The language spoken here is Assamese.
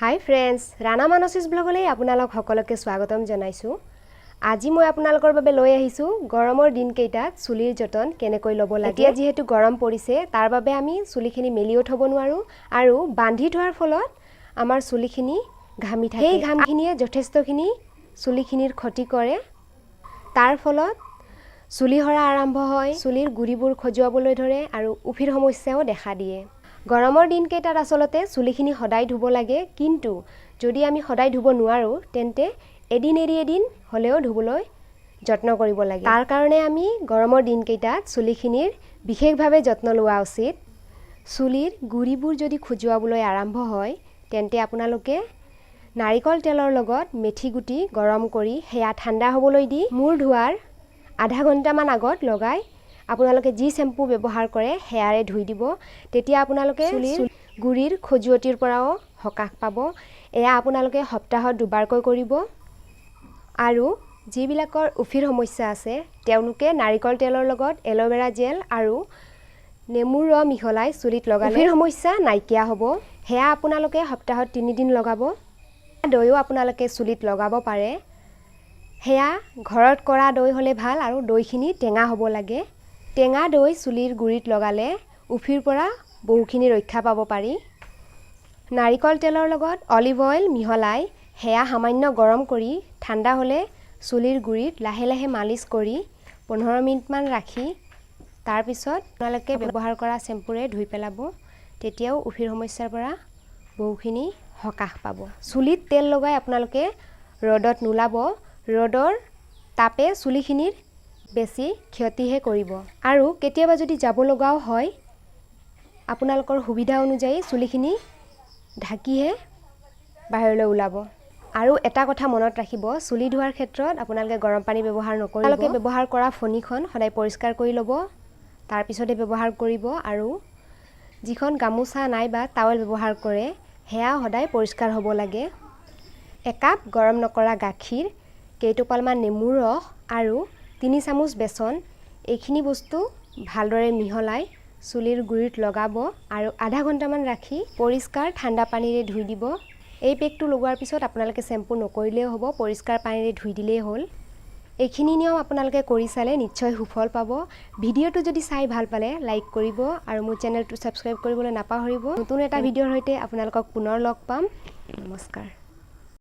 হাই ফ্ৰেণ্ডছ, ৰাণা মানসিছ ব্লগলৈ আপোনালোক সকলোকে স্বাগতম জনাইছোঁ। আজি মই আপোনালোকৰ বাবে লৈ আহিছোঁ গৰমৰ দিনকেইটাত চুলিৰ যতন কেনেকৈ ল'ব লাগে। এতিয়া যিহেতু গৰম পৰিছে, তাৰ বাবে আমি চুলিখিনি মেলিও থ'ব নোৱাৰোঁ আৰু বান্ধি থোৱাৰ ফলত আমাৰ চুলিখিনি ঘামি থাকে। সেই ঘামখিনিয়ে যথেষ্টখিনি চুলিখিনিৰ ক্ষতি কৰে। তাৰ ফলত চুলি সৰা আৰম্ভ হয়, চুলিৰ গুৰিবোৰ খজুৱাবলৈ ধৰে আৰু উফিৰ সমস্যাও দেখা দিয়ে। গৰমৰ দিনকেইটাত আচলতে চুলিখিনি সদায় ধুব লাগে, কিন্তু যদি আমি সদায় ধুব নোৱাৰোঁ, তেন্তে এদিন এৰি এদিন হ'লেও ধুবলৈ যত্ন কৰিব লাগে। তাৰ কাৰণে আমি গৰমৰ দিনকেইটাত চুলিখিনিৰ বিশেষভাৱে যত্ন লোৱা উচিত। চুলিৰ গুৰিবোৰ যদি খজুৱাবলৈ আৰম্ভ হয়, তেন্তে আপোনালোকে নাৰিকল তেলৰ লগত মেথি গুটি গৰম কৰি সেয়া ঠাণ্ডা হ'বলৈ দি মূৰ ধোৱাৰ আধা ঘণ্টামান আগত লগাই আপোনালোকে যি শ্বেম্পু ব্যৱহাৰ কৰে সেয়াৰে ধুই দিব। তেতিয়া আপোনালোকে চুলিৰ গুৰিৰ খজুৱতিৰ পৰাও সকাহ পাব। এয়া আপোনালোকে সপ্তাহত দুবাৰকৈ কৰিব। আৰু যিবিলাকৰ উফিৰ সমস্যা আছে, তেওঁলোকে নাৰিকল তেলৰ লগত এল'ভেৰা জেল আৰু নেমুৰ ৰস মিহলাই চুলিত লগালে উফিৰ সমস্যা নাইকিয়া হ'ব। সেয়া আপোনালোকে সপ্তাহত 3 দিন লগাব। দৈও আপোনালোকে চুলিত লগাব পাৰে। সেয়া ঘৰত কৰা দৈ হ'লে ভাল আৰু দৈখিনি টেঙা হ'ব লাগে। টেঙা দৈ চুলিৰ গুৰিত লগালে উফিৰ পৰা বহুখিনি ৰক্ষা পাব পাৰি। নাৰিকল তেলৰ লগত অলিভ অইল মিহলাই সেয়া সামান্য গৰম কৰি ঠাণ্ডা হ'লে চুলিৰ গুৰিত লাহে লাহে মালিচ কৰি 15 মিনিটমান ৰাখি তাৰপিছত আপোনালোকে ব্যৱহাৰ কৰা শ্বেম্পুৰে ধুই পেলাব। তেতিয়াও উফিৰ সমস্যাৰ পৰা বহুখিনি সকাহ পাব। চুলিত তেল লগাই আপোনালোকে ৰ'দত নোলাব। ৰ'দৰ তাপে চুলিখিনিৰ বেছি ক্ষতিহে কৰিব। আৰু কেতিয়াবা যদি যাব লগাও হয়, আপোনালোকৰ সুবিধা অনুযায়ী চুলিখিনি ঢাকিহে বাহিৰলৈ ওলাব। আৰু এটা কথা মনত ৰাখিব, চুলি ধোৱাৰ ক্ষেত্ৰত আপোনালোকে গৰম পানী ব্যৱহাৰ নকৰিব। আপোনালোকে ব্যৱহাৰ কৰা ফণীখন সদায় পৰিষ্কাৰ কৰি ল'ব, তাৰপিছতে ব্যৱহাৰ কৰিব। আৰু যিখন গামোচা নাইবা টাৱেল ব্যৱহাৰ কৰে, সেয়া সদায় পৰিষ্কাৰ হ'ব লাগে। একাপ গৰম নকৰা গাখীৰ, কেইটোপালমান নেমুৰ ৰস আৰু 3 চামুচ বেচন, এইখিনি বস্তু ভালদৰে মিহলাই চুলিৰ গুৰিত লগাব আৰু আধা ঘণ্টামান ৰাখি পৰিষ্কাৰ ঠাণ্ডা পানীৰে ধুই দিব। এই পেকটো লগোৱাৰ পিছত আপোনালোকে শ্বেম্পু নকৰিলেও হ'ব, পৰিষ্কাৰ পানীৰে ধুই দিলেই হ'ল। এইখিনি নিয়ম আপোনালোকে কৰি চালে নিশ্চয় সুফল পাব। ভিডিঅ'টো যদি চাই ভাল পালে লাইক কৰিব আৰু মোৰ চেনেলটো ছাবস্ক্ৰাইব কৰিবলৈ নাপাহৰিব। নতুন এটা ভিডিঅ'ৰ সৈতে আপোনালোকক পুনৰ লগ পাম। নমস্কাৰ।